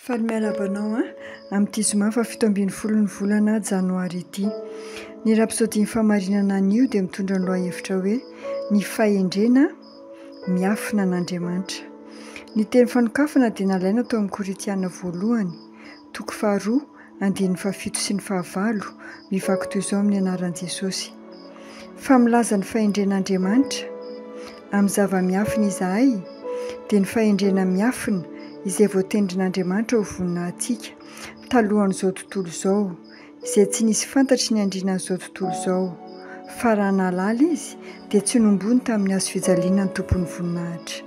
Faly miarahaba anao an, amin'ity zoma faha 17 ny volana janoary ity. Ny rapsodin'ny fahamarinana anio dia mitondra ny lohahevitra hoe ny fahendrena miafina an'Andriamanitra. Ny teny fanokafana dia nalaina tao amin'ny Korintiana voalohany, toko faharoa, andininy fahafito sy ny fahavalo, mivaky toy izao amin'ny anaran'i Jesosy. Fa milaza ny fahendren'Andriamanitra amin'ny zava-miafina izahay, dia ny fahendrena miafina izay voatendrin'Andriamanitra ho voninahintsika talohan'izao tontolo izao, izay tsy nisy fantatry ny andrianan'izao tontolo izao, fa raha nahalala izy, dia tsy nombony tamin'ny hazo fijaliana ny Tompon'ny voninahitra.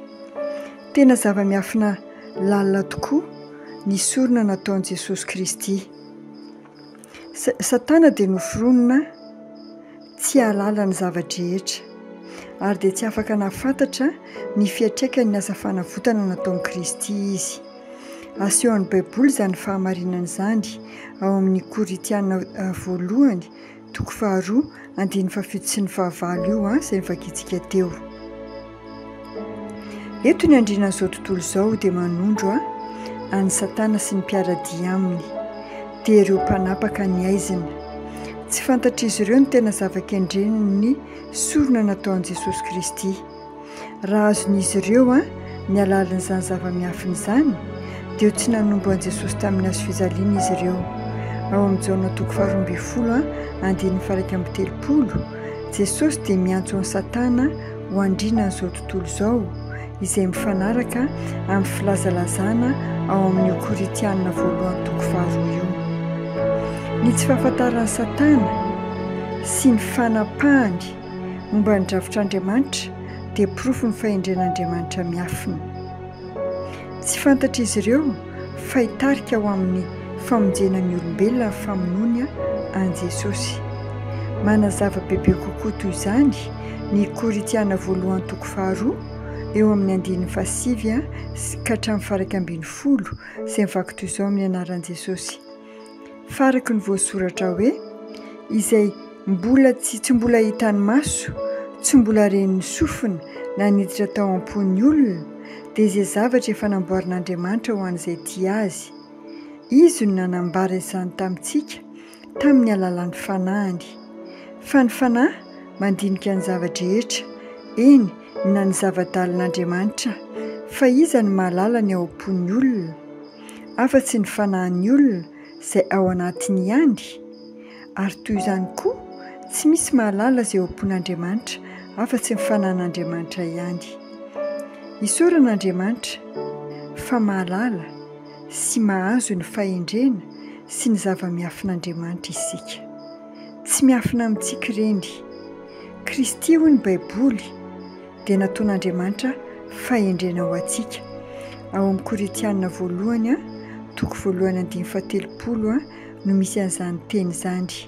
Tena zava-miafina lalina tokoa ny sorona nataon'i Jesosy Kristy. Satana dia noforonina tsy hahalala ny zava-drehetra, ary dia tsy afaka nahafantatra ny fiantraikan'ny asa fanavotana nataon'i Kristy izy. Asehon'ny Baiboly izany fahamarinana izany ao amin'ny Korintiana voalohany toko faharoa andininy fahafito sy ny fahavalo io izay novakintsika teo. Eto ny andrianan'izao tontolo izao dia manondro an'i Satana sy ny mpiara-dia aminy, dia ireo mpanapaka ny haizina. Tsy fantatr'izy ireo ny tena zava-kendren'ny sorona nataon'i Jesosy Kristy. Raha azon'izy ireo ny halalin'izany zava-miafina izany, dia ho tsy nanombo an'i Jesosy tamin'ny hazo fijaliana izy ireo. Ao amin'ny Jaona toko faharoa ambin'ny folo andininy faha-31, Jesosy dia miantso an'i Satana ho andrianan'izao tontolo izao, izay mifanaraka amin'ny filazalazana ao amin'io Korintiana voalohany toko faharoa io. Ny tsy fahafantaran'i Satana sy ny fanapahany momba ny drafitr'Andriamanitra dia porofon'ny fahendren'Andriamanitra miafina. Tsy fantatr'izy ireo fa hitarika ho amin'ny famonjena ny olombelona ny famonoany an'i Jesosy. Manazava bebe kokoa toy izany ny Korintiana voalohany toko faharoa, eo amin'ny andininy fahasivy ka hatramin'ny faha-11, izay mivaky toy izao amin'ny anaran'i Jesosy. Fa araka ny voasoratra hoe, Izay mbola tsy tsy mbola hitan'ny maso, tsy mbola ren'ny sofina na niditra tao am-pon'ny olona, dia izay zavatra efa namboarin'Andriamanitra ho an'izay tia Azy. Izy no nanambara izany tamintsika tamin'ny alalan'ny Fanahiny. Fa ny Fanahy mandinika ny zava-drehetra, eny, na ny zava-dalin'Andriamanitra. Fa iza no mahalala ny ao am-pon'ny olona? Afa-tsy ny fanahin'ny olona izay ao anatiny ihany? Ary toy izany koa, tsy misy mahalala izay ao am-pon'Andriamanitra afa-tsy ny fanahin'Andriamanitra ihany. Isaorana Andriamanitra fa mahalala sy mahazo ny fahendrena sy ny zava-miafin'Andriamanitra isika. Tsy miafina amintsika ireny. Kristy, hoy ny Baiboly, dia nataon'Andriamanitra fahendrena ho antsika. Ao amin'ny Korintiana voalohany, toko voalohany andininy fahatelopolo no misy an'izany teny izany.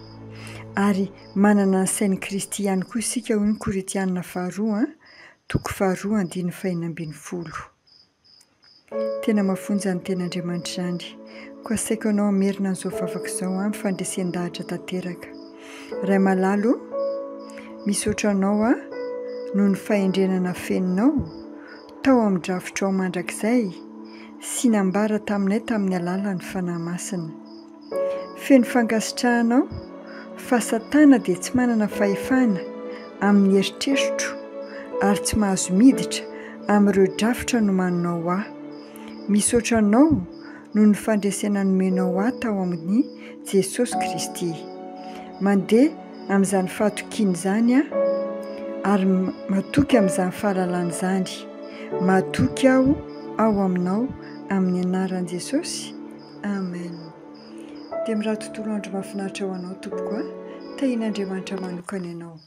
Ary manana ny sain'i Kristy ihany koa isika, hoy ny Korintiana faharoa, toko faharoa andininy fahenina ambin'ny folo. Tena mafonja ny tenin'Andriamanitra izany. Koa asaiko anao hamerina an'izao vavaka izao amin'ny fandresen-dahatra tanteraka. Ray malala ô, misaotra anao aho noho ny fahendrena nafeninao tao amin'ny drafitrao mandrakizay sy nambara taminay tamin'ny alalan'ny Fanahy Masina. Feno fankasitrahana aho fa Satana dia tsy manana fahefana amin'ny eritreritro ary tsy mahazo miditra amin'ireo drafitra nomaninao ho ahy. Misaotra anao noho ny fandresena nomenao ahy tao amin'i Jesosy Kristy. Mandeha amin'izany fahatokiana izany aho ary matoky amin'izany fahalalana izany. Matoky aho ao aminao amin'ny anaran'i Jesosy. Amen. Dia mirary tontolo andro mahafinaritra ho anao tompoko a. Tahian'Andriamanitra manokana ianao.